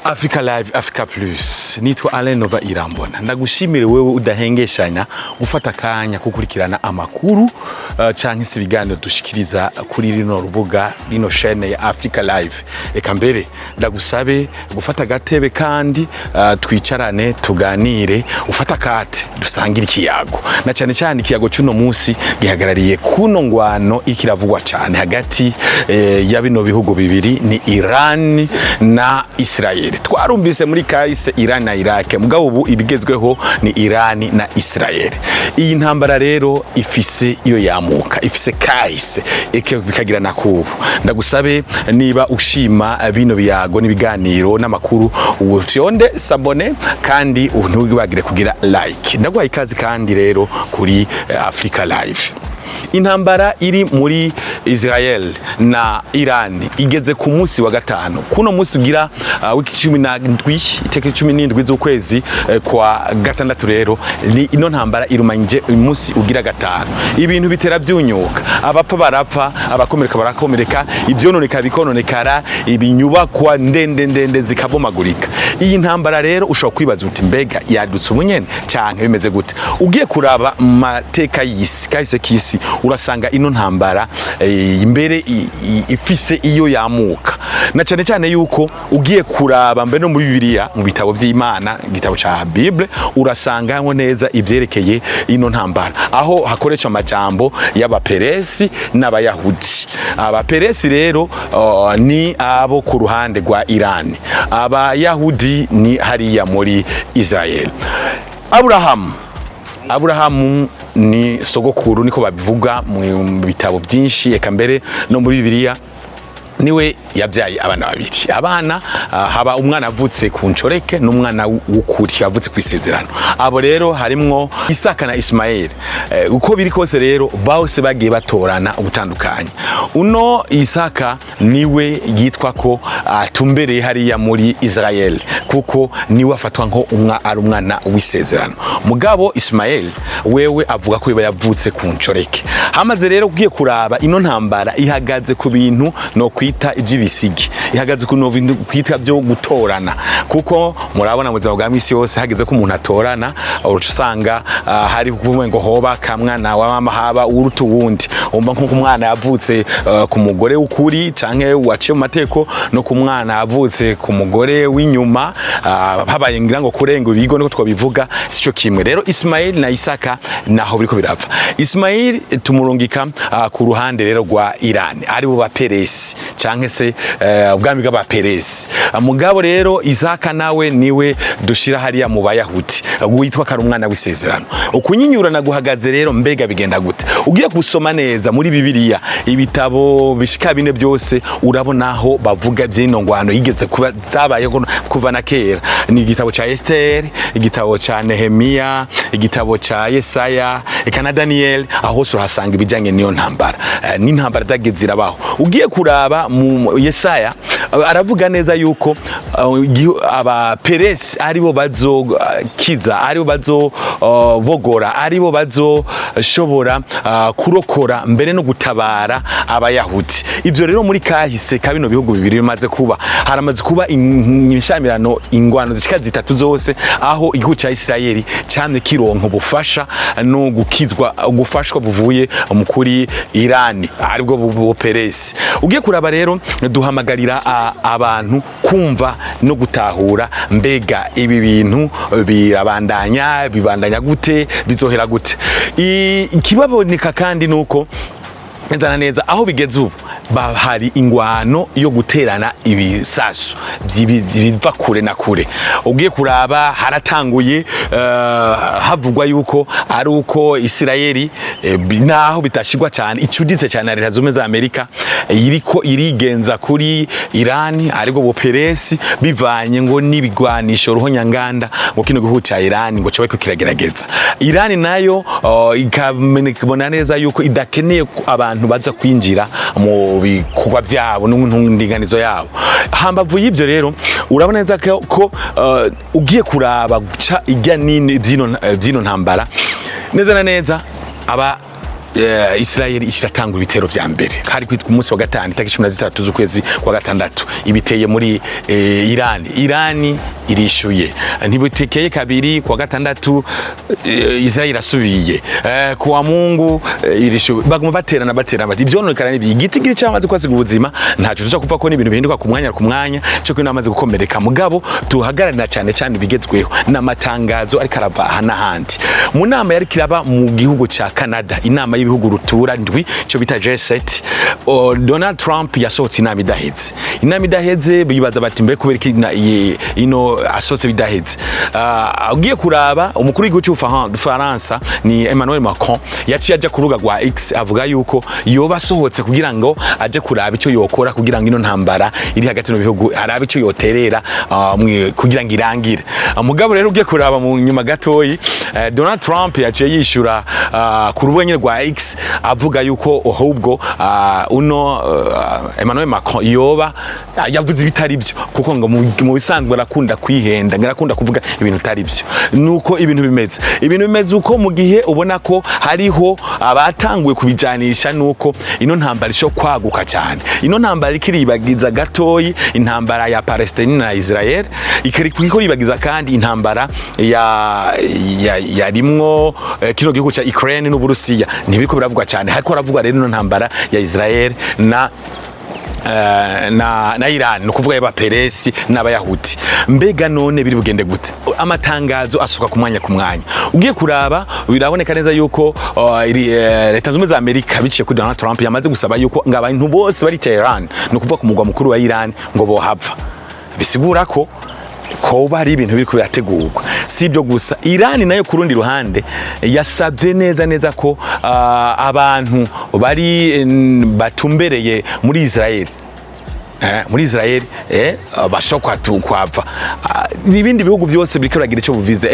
Africa Live, Africa Plus. Nitwa Alain Nova Irambona. Ndagushimire wewe udahengeshanya gufata akanya kukurikirana amakuru canke se ibiganiro dushikiriza kuri rino rubuga, rino chaîne ya Africa Live. Eka mbere ndagusabe gufata agatebe kandi twicarane, tuganire, ufata akate dusangire ikiyago, na cyane cyane ikiyago cy'uno munsi gihagarariye kuno ngwano ikiravugwa cyane hagati ya bino bihugu bibiri, ni Iran na Israel. Twarumvise muri kahise Iran na Iraq, mugabo ubu ibigezweho ni Iran na Israel. Iyi ntambara rero ifise iyo yamuka, ifise kahise, eke bikagira na kubu. Ndagusabe, niba ushima bino biyago n'ibiganiro n'amakuru, ufyonde s'abonner kandi ntiwibagire kugira like. Ndaguhaye ikaze kandi rero kuri Africa Live. Intambara iri muri Israel na Iran igeze ku munsi wa gatanu. Kuno munsi ugira wiki 17, itariki 17 z'ukwezi kwa gatandatu, rero ni ino ntambara irumanyije umunsi ugira gatanu. Ibintu bitera byunyuka, abapfa barapfa, abakomereka barakomereka, ivyononeka bikononekara, ibinyubakwa ndende ndende zikabomagurika. Iyi ntambara rero ushobora kwibaza uti: "Mbega yadutse ubunyene canke bimeze gute?" Ugiye kuraba mu mateka y'isi, kahise k'isi, urasanga ino ntambara imbere ifise iyo yamuka, na cyane cyane yuko ugiye kuraba mbere no muri Bibiliya, mu bitabo by'Imana, igitabo ca Bible, urasangamo neza ivyerekeye ino ntambara, aho hakoresha amajambo y'Abaperesi n'Abayahudi. Abaperesi rero ni abo ku ruhande rwa Iran, Abayahudi ni hariya muri Israel. Aburahamu ni sogokuru, niko babivuga mu bitabo byinshi, eka mbere no muri Bibiliya. Niwe yabyaye abana babiri. Abana haba umwana avutse ku ncoreke n'umwana w'ukuri yavutse ku isezerano. Abo rero harimwo Isaka na Ismael. Uko biri kose rero, bose bagiye batorana ubutandukanye. Uno Isaka niwe yitwa ko atumbereye hariya muri Israel, kuko niwe afatwa nko umwa ari umwana w'isezerano. Mugabo Ismael wewe avuga ko yoba yavutse ku ncoreke. Hamaze rero ugiye kuraba, ino ntambara ihagaze ku bintu no kwita iby'ibisigi, ihagaze ku bintu kwita byo gutorana, kuko murabona mu buzima bwa misi yose hageze ko umuntu atorana, uruca usanga hari kuvuga ngo hoba kamwana wa mama, haba uruta uwundi. Umva nko umwana yavutse ku mugore w'ukuri canke waciye mu mateko, no ku mwana yavutse ku mugore w'inyuma, habaye ngira ngo kurenga ibigo, niko twabivuga, sico kimwe. Rero Ismail na Isaka naho biriko birapfa. Ismail tumurungika ku ruhande rero rwa Iran, ari bo Baperesi canke se ubwami bw'Abaperesi. Mugabo rero Isaka nawe niwe dushira hariya mu Bayahudi, witwa kari umwana w'isezerano. Ukunyinyurana guhagaze rero, mbega bigenda gute? Ugiye gusoma neza muri Bibiliya, ibitabo bishika bine byose, urabona aho bavuga by'ino ngwano yigeze kuba, zabayeho kuva na kera. Ni igitabo ca Esther, igitabo ca Nehemiya, igitabo ca Yesaya, eka na Daniel. Aho hose urahasanga ibijyanye n'iyo ntambara. N'intambara zagiye zirabaho. Ugiye kuraba mu Yesaya, aravuga neza yuko Abaperesi aribo bazokiza, aribo bazobogora, aribo bazoshobora kurokora mbere no gutabara Abayahudi. Ivyo rero muri kahise ka bino bihugu bibiri bimaze kuba, haramaze kuba imishamirano, ingwano zishika zitatu zose, aho igihugu ca Isirayeli camye kironka ubufasha no gukizwa, gufashwa buvuye mu kuri Irani, aribwo Buperesi. Ugiye kuraba rero, duhamagarira abantu kumva no gutahura: mbega ibi bintu birabandanya, bibandanya gute, bizohera gute? Ikibaboneka kandi nuko neza na neza aho bigeze ubu, hari ingwano yo guterana ibisasu biva kure na kure. Ugiye kuraba, haratanguye havugwa yuko ari uko Isirayeli, naho bitashigwa cyane, icuditse cyane na Leta Zunze za Amerika, iriko irigenza kuri Irani, aribwo Buperesi, bivanye ngo n'ibigwanisho ruhonyanganda ngo kino gihugu ca Irani ngo coba kiragerageza. Irani nayo ikabona neza yuko idakeneye ko abantu baza kwinjira mu bikorwa byabo n'indinganizo yabo. Hambavu y'ibyo rero, urabona neza ko ugiye kuraba guca ijya nini byino ntambara neza na neza aba Israel ishiratanga ibitero vya mbere. Hari kwitwa umunsi wa gatanu, itariki 13 z'ukwezi kwa gatandatu, ibiteye muri Iran. Iran irishuye. Ntibutekeye kabiri, kwa gatandatu Israel irasubiye, kuwa Mungu irishuye. Baguma baterana, baterana, bati ivyononekara ni igiti giri cyamaze kwasiga ubuzima. Ntaco tuza kuva ko n'ibintu bihinduka ku mwanya ku mwanya, cyo kwino amaze gukomereka. Mugabo tuhagararira cyane cyane ibigezweho n'amatangazo ariko arava aha n'ahandi. Mu nama yari kiraba mu gihugu ca Canada, inama y'ibihugu rutura ndwi cyo bita G7, Donald Trump yasohotse inama idaheze. Inama idaheze, bibaza bati: "Mbe kubera iki ino asohotse bidaheze?" Ugiye kuraba, umukuru w'igihugu cy'Ubufaransa ni Emmanuel Macron, yaciye aja ku rubuga rwa X avuga yuko yoba asohotse kugira ngo aje kuraba icyo yokora kugira ngo ino ntambara iri hagati mu bihugu, arabe icyo yoterera kugira ngo irangire. Mugabo rero ugiye kuraba mu nyuma gatoyi, Donald Trump yaciye yishura ku rubuga nyine rwa X avuga yuko ahubwo uno Emmanuel Macron yoba yavuze ibitari byo, kuko ngo mu bisanzwe arakunda kwihenda, ngo arakunda kuvuga ibintu bitari byo. Nuko ibintu bimeze, ibintu bimeze uko mu gihe ubona ko hariho abatanguye kubijanisha nuko ino ntambara ishobora kwaguka cyane. Ino ntambara ikiribagiza gatoyi intambara ya Palestine na Israel, ikiriko ribagiza kandi intambara ya yarimwo kino gihugu ca Ukraine n'Uburusiya. Ntibiriko biravugwa cyane, hariko haravugwa rero ino ntambara ya Israel na Iran, no kuvuga y'abaperesi n'abayahudi. Mbega none biri bugende gute? Amatangazo asuka ku mwanya ku mwanya. Ugiye kuraba, biraboneka neza yuko Leta Zunze Ubumwe za Amerika biciye kuri Donald Trump yamaze gusaba yuko ngo abantu bose bari Tehran, no kuvuga ku mugwa mukuru wa Iran, ngo bohava. Bisigura ko koba hari ibintu biriko birategurwa. Si ibyo gusa, Iran nayo ku rundi ruhande yasabye neza neza ko abantu bari batumbereye muri Israel, muri Israel bashobora kuhava. N'ibindi bihugu byose biriko biragira ico buvize.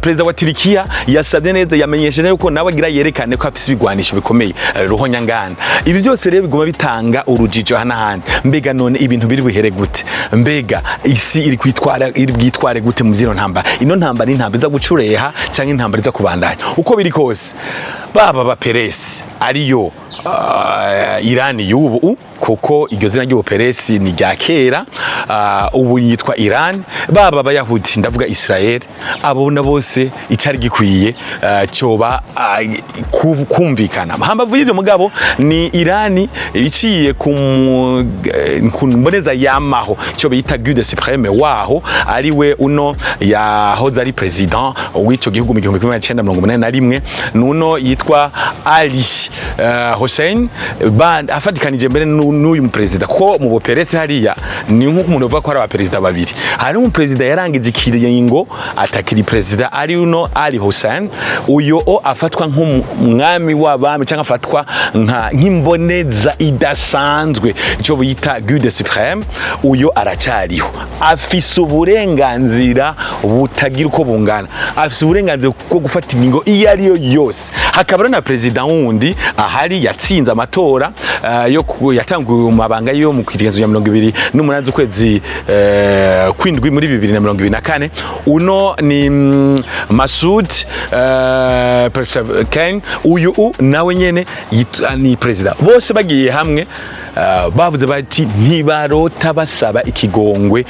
Perezida wa Turikiya yasabye neza, yamenyesheje yuko nawe agira yerekane ko afise ibigwanisho bikomeye ruhonyangana. Ibi byose rero biguma bitanga urujijo hana handi. Mbega none ibintu biri buhere gute? Mbega isi iri kwitwara, iri bwitware gute mu vyino ntambara? Ino ntambara ni intambara iza gucureha canke intambara iza kubandanya? Uko biri kose, baba baperesi ariyo Irani y'ubu, kuko iryo zina ry'ubuperesi ni rya kera, ubu yitwa Iran, baba abayahudi, ndavuga Israel, abona bose icari gikwiye coba kumvikana. Hambavu y'ivyo mugabo ni Irani iciye ku mboneza yamaho cyo bita guide suprême waho, ariwe uno yahoze ari president w'ico gihugu mu 1981, nuno yitwa Ali Hossein, afatikanije mbere n'uyu muperezida, kuko mu buperesi hariya ni nk'uko umuntu avuga ko hari abaperezida babiri. Hari umuperezida yarangije ikiringo atakiri perezida, ari uno Ali Hossein. Uyo o afatwa nk'umwami w'abami cyangwa afatwa nk'imboneza idasanzwe, icyo bita guide suprême. Uyo aracyariho, afise uburenganzira butagira uko bungana, afise uburenganzira bwo gufata ingingo iyo ari yo yose. Hakaba rero na perezida wundi ahari yatsinze amatora yo yatanguye mu mabanga yo mu kiringo ya 28 z'ukwezi kwindwi muri 2024. Uno ni Masoud Pezeshkian. Uyu nawe nyene ni perezida. Bose bagiye hamwe, bavuze bati ntibarota basaba ikigongwe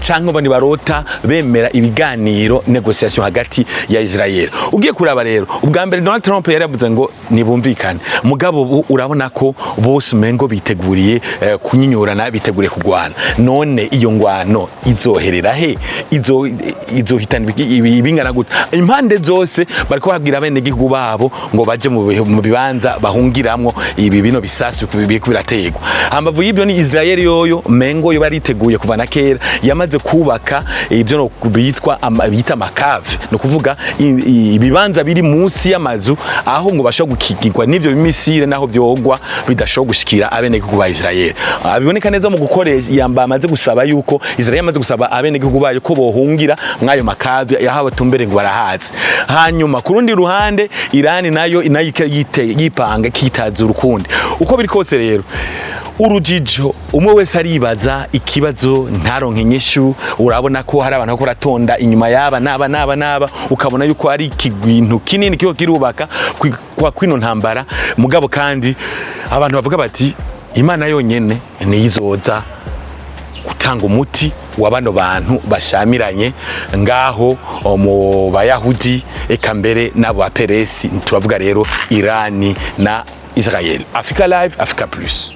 cyangwa ngo ntibarota bemera ibiganiro, négociation hagati ya Israel. Ugiye kuraba rero, ubwa mbere Donald Trump yari yavuze ngo nibumvikane, mugabo ubu urabona ko bose umengo biteguriye kunyinyurana, biteguriye kugwana. None iyo ngwano izoherera he? Izohitana ibingana gute? Impande zose bariko babwira bene gihugu babo ngo baje mu bibanza bahungiramwo ibi bino bisasu biriko biraterwa. Hambavu y'ibyo ni Israel yoyo mengo yo bariteguye kuva na kera, yamaze kubaka ibyo no bitwa bita ama caves, no kuvuga ibibanza biri munsi y'amazu aho ngo bashobora gukingirwa n'ivyo bi missiles, naho vyogwa bidashobora gushikira abenegihugu ba Israel. Biboneka neza mu gukoresha yamba amaze gusaba yuko Israel yamaze gusaba abenegihugu bayo ko bohungira mw'ayo ma caves yaho batumbere ngo barahazi. Hanyuma ku rundi ruhande Irani nayo yipanga kitaza urukundi. Uko biri kose rero, Urujijo, umwe wese aribaza ikibazo ntaronke inyishu. Urabona ko hari abantu bariko baratonda inyuma yaba naba naba naba, ukabona yuko ari ikintu kinini kiho kirubaka kwa kwino ntambara. Mugabo kandi abantu bavuga bati Imana yonyene niyo izoza gutanga umuti wa bano bantu bashamiranye ngaho mu Bayahudi, eka mbere n'abo Baperesi. Turavuga rero Irani na Israel. Africa Live, Africa Plus.